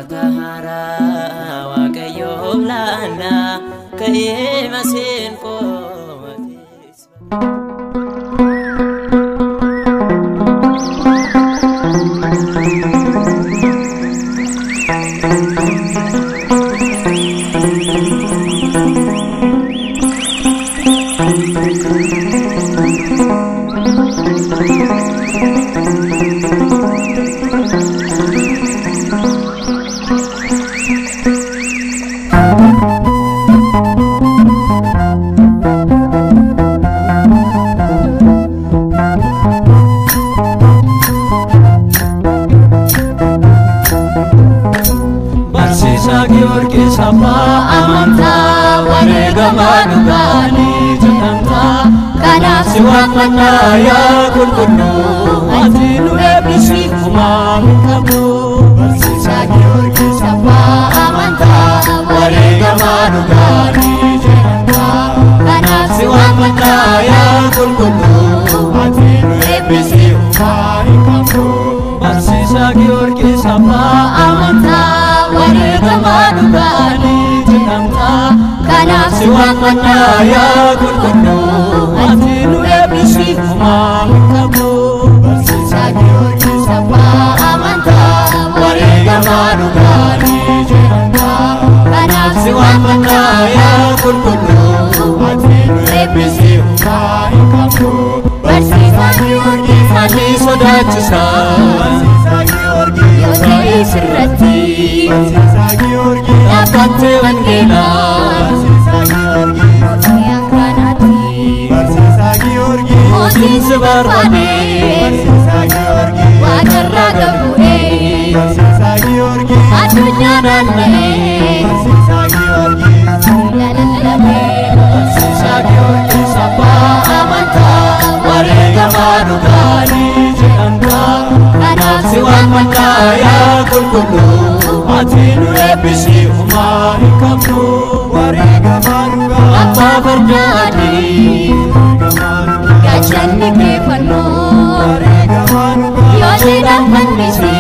Galata haaraa Waaqayyoof laannaa ka'ee maseenqoo atis. Barsiisaa Giyoorgis abbaa amantaa wareegamaa dhugaanii jedhamta. Kanaaf Si waaqfannaa yaa qulqulluu ati nu eebbisi homaa hin qabnu. Barsiisaa Giyoorgis abbaa amantaa wareegamaa dhugaanii jedhamta. Kanaaf Si waaqfannaa yaa qulqulluu ati nu eebbisi homaa hin qabnu. Barsiisaa Giyoorgis abbaa amantaa wareegamaa dhugaanii jedhamta. Kanaaf Si waaqfannaa yaa qulqulluu ati nu eebbisi homaa hin qabnu. Barsiisaa Giyoorgis abbaa amantaa wareegamaa dhugaanii jedhamta. Kanaaf Si waaqfannaa yaa qulqulluu ati nu eebbisi homaa hin qabnu. Barsiisaa Giyoorgis Ani sodaachisaa. Yoo ta'e sirratti Dhaabbattee wangeelaa. Akkanatti Mootiin si barbaade. Waaqarraa gad bu'ee addunyaa naanna'ee lallabee. Barsiisaa Giyoorgis abbaa amantaa wareegamaa dhugaanii jedhamta. Kanaaf Si waaqfannaa yaa qulqulluu ati nu eebbisi homaa hin qabnu. Abbaa farda adii Gaachanni kee fannoo yoo jedhan fannisi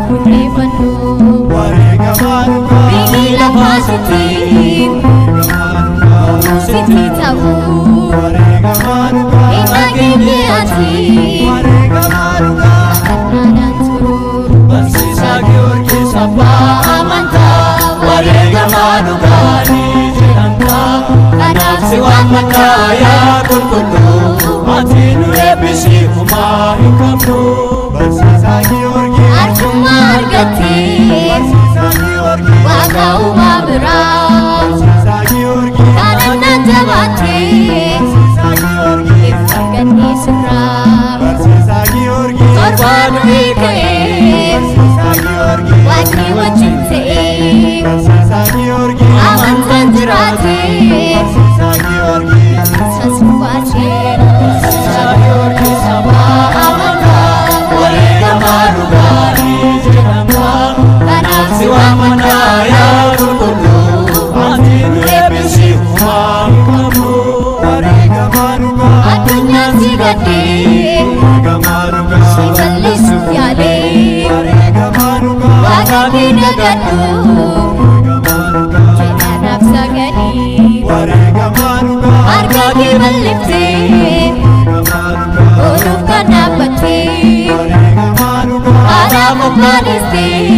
kunnee fannoo biyyi lafaa sitti sitti ta'u hin dhageenye ati kannaadhaan turu. Barsiisaa Giyoorgis abbaa amantaa wareegamaa dhugaanii jedhamta. Kanaaf Si waaqfannaa yaa qulqulluu ati nu eebbisi homaa hin qabnu. Arjummaa argattee Waaqa uumaa biraa kadhannaan jabaattee if argannee sirraa torbaa du'ee ka'ee Waaqni wajjin ta'ee amantaan jiraatee sas baatee. Barsiisaa Giyoorgis abbaa amantaa wareegamaa dhugaanii jedhamta. Kanaaf Si waaqfannaa yaa qulqulluu ati nu eebbisi homaa hin qabnu. Addunyaan si gaddee si balleessuuf yaalee Waaqa kee nagadhu jedhaanaaf sagalee harka kee bal'iftee ooluuf kan dhaabbattee haadha moggaadhistee.